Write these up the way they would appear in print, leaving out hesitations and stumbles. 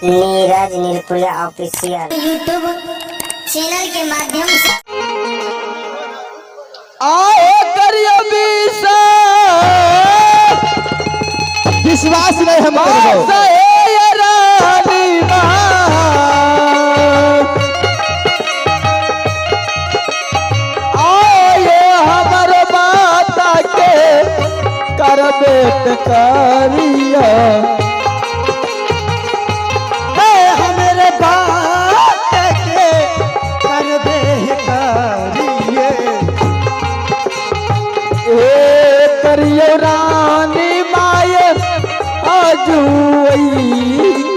Neeraj Nirpuriya official YouTube channel के माध्यम से आओ करियो विश्वास नहीं हम करबो। रानी आए हमर माता के करबे करिया हे हमरे बात के करबे करिए। ए करियो रानी माय आजुई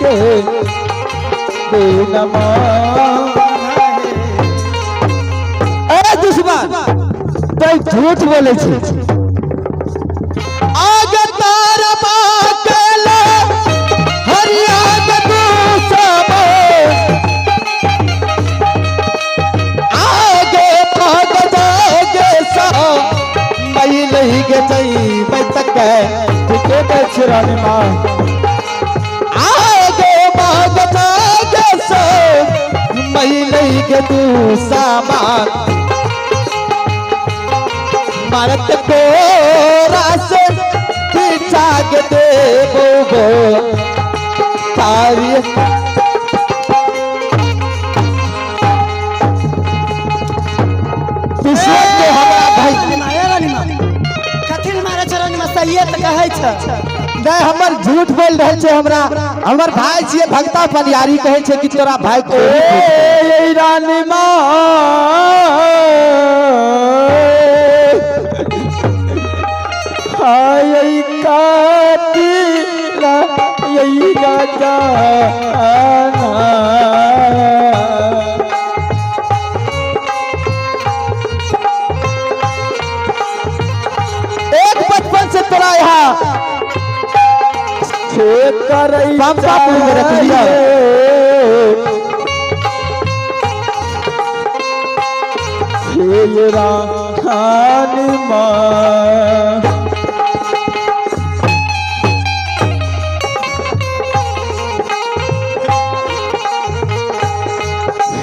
के दिनमा। ए दुश्मन, तो झूठ बोले छी। आग तारा बाकला हरिया सब आगे भाग जागे सा मई लही के जई मैं तक ठीके कहै छी रानी माँ। आगे भाग जागे सा मई लही के तू सामान मारत कोरा से पीछा के देबो गो तारी। विश्वास के हमरा भाई रानी माँ, ए रानी माँ, कथी ले मारै छै रानी माँ? सहिए तऽ कहै छै। नहीं, हमर झूठ बोल रहल छै। हमरा हमर भाई छियै भक्ता पनियारी, कहै छै कि तोरा भाई को ए रानी माँ हाय कातिला यही राजा। एक बचपन से तोरा यहाँ पंपापुर में रख लिया। हे रानी माँ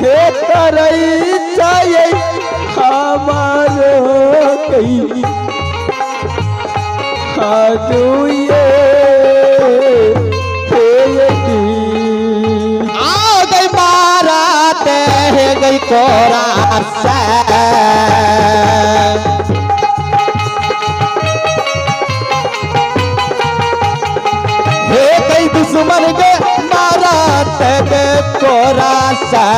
हे करई चाहिए हमारो कई हाजुए हे दी। आ गई मारा ते गई कोरा से। हे गई दुश्मन के मारा ते गे कोरा से।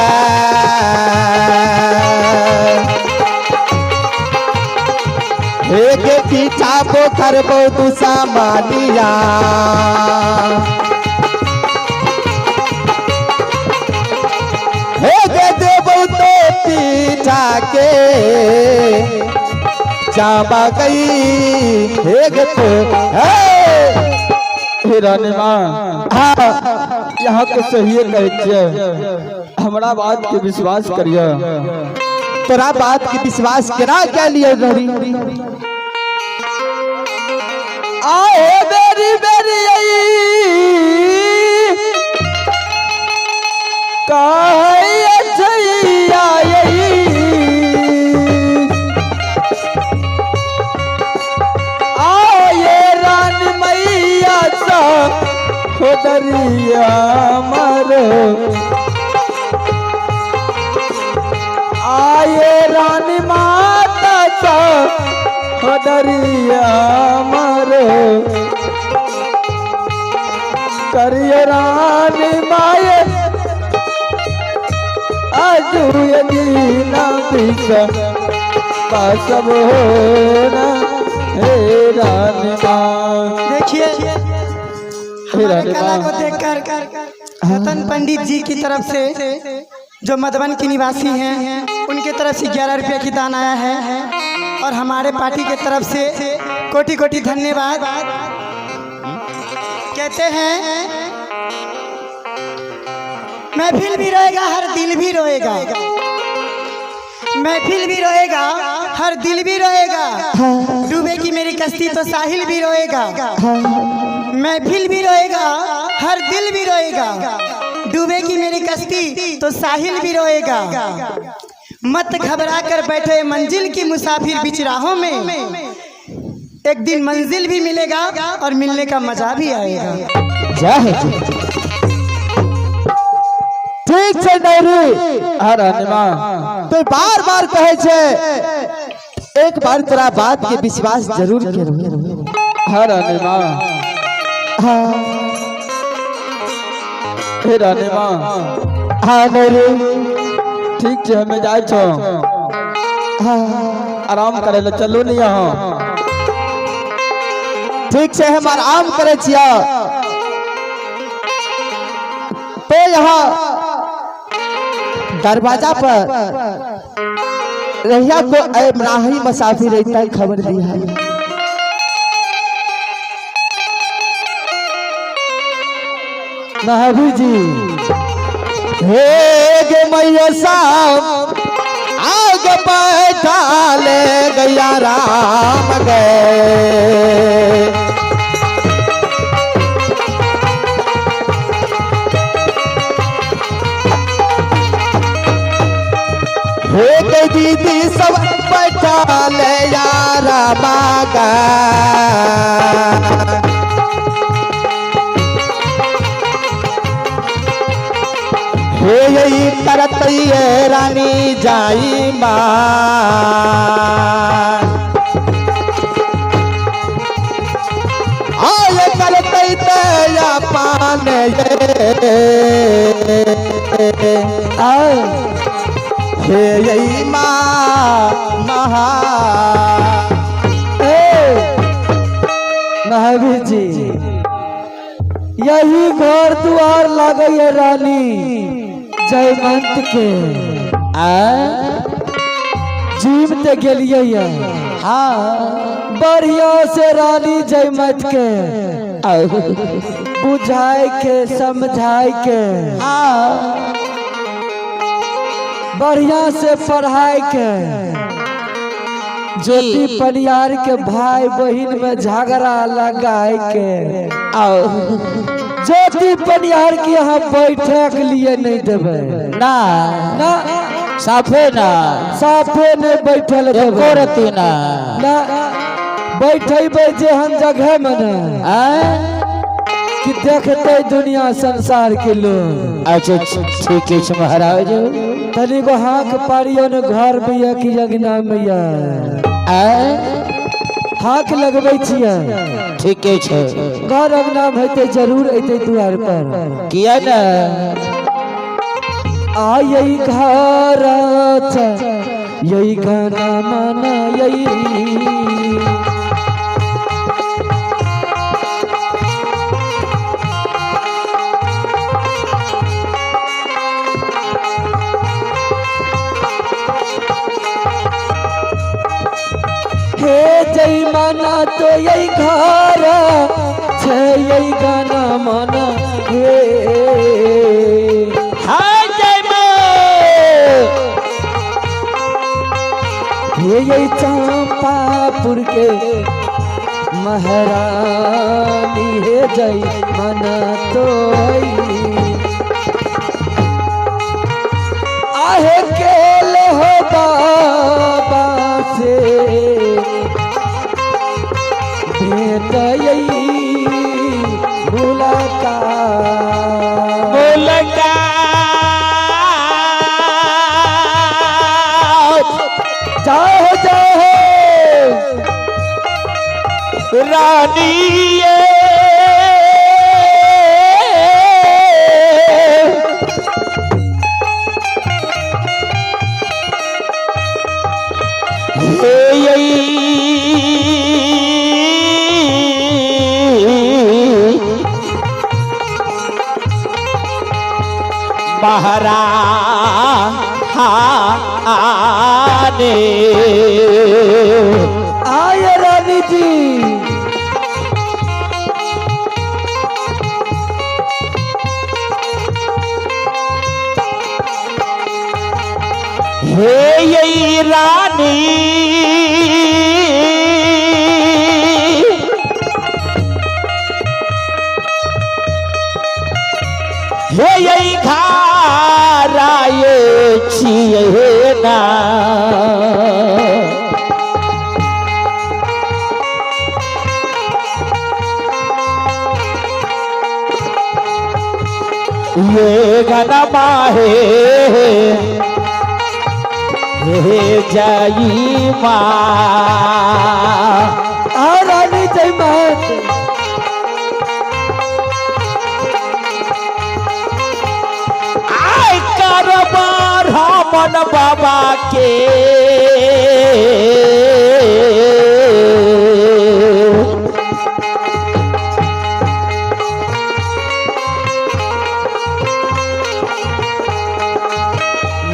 हे के पीछा पोखर बहुत सामानिया। हे गे देबो तो पीछा के चाबा गई हे गे तो हे। हे रानी माँ, हाँ। यहाँ के सही कहै छियै, हमरा बात के विश्वास करिए। तोरा बात के विश्वास केना के लिए रही? आओ बेरी बेरी आई कहै आई आए रानी मैया सा हो दरिया मरो। आए रानी माता सा हो दरिया मरो। करिए रानी माये आजुए दीना बिस पासब हो ना हे रानी माँ। देखिए, हे हमारे रानी कला माँ को देखकर रतन पंडित जी की तरफ से, जो मधुबन के निवासी हैं, उनके तरफ से 11 रुपये की दान आया है और हमारे पार्टी के तरफ से कोटि कोटि धन्यवाद। कहते हैं, महफिल भी रोएगा हर दिल भी रोएगा, महफिल भी रोएगा हर दिल भी रोएगा, डूबेगी मेरी कश्ती तो साहिल भी रोएगा। महफिल भी रोएगा हर दिल भी रोएगा। डूबेगी मेरी कश्ती तो साहिल भी रोएगा। मत घबरा कर बैठे मंजिल की मुसाफिर बीच राहों में, एक दिन मंजिल भी मिलेगा और मिलने का मजा भी आएगा। जय हो जी। ठीक छै नौरी। हाँ रानी माँ। तो बार बार कहे छै, एक बार तोरा बात के विश्वास जरूर करू। हाँ रानी माँ। हाँ। हे रानी माँ। हाँ नौरी। ठीक छै, हमें जाए छो। हाँ। आराम करे ले चलू नहीं यहाँ। ठीक छै, हम आराम करे छियै। तो यहाँ दरवाजा पर रहिया को राही मुसाफिर रहता है, खबर दिया। महावीर जी। हे गे मैया साहब आग बैठा ले गया राम गए। हे गे दीदी सब बैठा ले यारा बागा। हे यही करत ये रानी जाई माँ। आय करत तया पान ये। आए। हे यही माँ महा। ए महावीर जी, यही घर द्वार लागे है रानी जयवंत के। आ जिम ते गेलिए ये। हाँ। बढ़िया से रानी जयमत के बुझाए के समझाए के, हाँ। बढ़िया से पढ़ाए के, ज्योति परियार के भाई बहन में झगड़ा लगाए के आओ। ज्योति परियार के यहाँ बैठे के लिए नहीं देवे। ना। ना। साफे ना। साफे नहीं बैठल एको देबै। रति ना। ना बैठेबै जे हम जगह में ने आ कि देखते दुनिया संसार के लोग। अच्छा ठीक है महाराज। तनी गो हाँक पारियो ने घर में या कि अंगना में या। आ हाँक लगबै छियै। ठीके छै। घर अंगना में हेतै जरूर एतै दुआर पर। किया ना। आ यही घर छै यही गाना माना यही। हे जय माना तो यही घर छै यही गाना माना हे। हाय जय माँ। हे यही चंपापुर के महारानी हे जय मना तो आहे केले हो बाबा से भेंट यही मुलाकात। मुलाकात। जाओ हो जाओ हो रानी ये। हे यही महारानी। आए रानी जी। हे यही रानी। हे जय घाराए छियै ना। ये गाना माहे हे जय माँ। आ रानी जय महत। आय कारोबार हमन बाबा के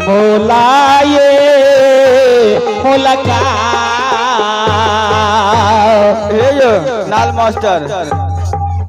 मोलाए मुलाकात। हे यौ लाल मास्टर।